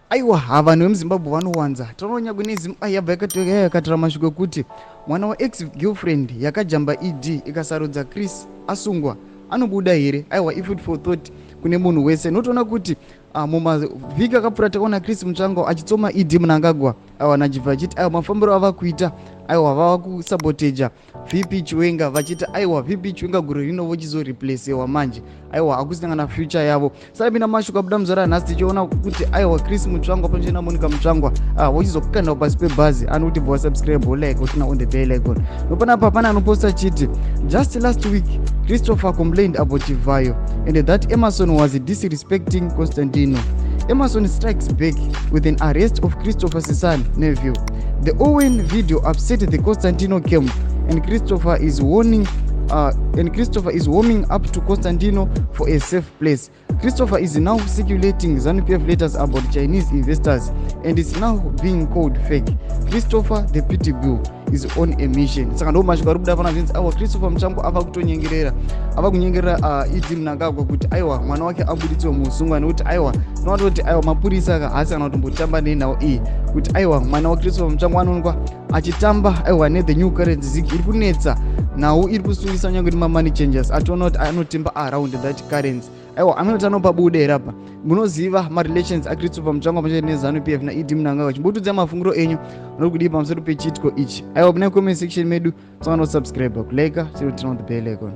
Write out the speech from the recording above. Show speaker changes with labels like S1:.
S1: Aiwa, ha vanhu vemuZimbabwe vanowanza. Tinoona nyangwe neZim yabva yakatora mashoko ekuti mwana waex girlfriend yakajamba ED ikasarudza Chris asungwa anobuda here? Aiwa, ifood for thought kune munhu wese. Notoona kuti mumavhiki akapfuura takaona Chris Mutsvangwa achitsoma ED Mnangagwa, aiwa, nachibva achiti aiwa mafambiro ava kuita, aiwa, vava kusaboteja VP Chiwenga, vachiti aiwa VP Chiwenga gore rino vochizoreplacewa manje, aiwa, hakusina kana future yavo. Sarapinda mashoko abuda muzora nhasi, tichiona kuti aiwa Chris Mutsvangwa pamwe naMonica Mutsvangwa vochizokanda pasi pebhazi. Anokuti bva wasubscribe, like, uturn on the bell icon. Nopanapa pane anoposta chiti, "Just last week Christopher complained about Chivayo and that Emerson was disrespecting Constantino. Emerson strikes back with an arrest of Christopher's son Neville. The Owen video upset the Constantino camp and Christopher is warming up to Constantino for a safe place. Christopher is now circulating ZANU-PF letters about Chinese investors and is now being called fake. Christopher the Pitbull is on a mission." Saka ndo mashoko ari kubuda pana zvinzi aiwa Christopher Mutsvangwa ava kutonyengerera, ava kunyengerera ED Mnangagwa kuti aiwa mwana wake abuditswe muusungwa, nekuti aiwa tinoona kuti aiwa mapurisa ka haasi kana kutombotamba nenhau iyi, kuti aiwa mwana waChristopher Mutsvangwa anoonekwa achitamba aiwa nethe new currency ZiG iri kunetsa, nhau iri kusungisa nyange nemamoney changers, ationa kuti anotemba around that currency. Aiwa, aminoti anopabuda here apa? Munoziva marelations aChristopher Mutsvangwa pachete neZANU PF naED Mnangagwa. Chimbotudza mafungiro enyu muri kudii pamusoro pechiitiko ichi. Aiwa, muna comment section medu, tsangana kusubscribe, kulike, turn on the bell icon.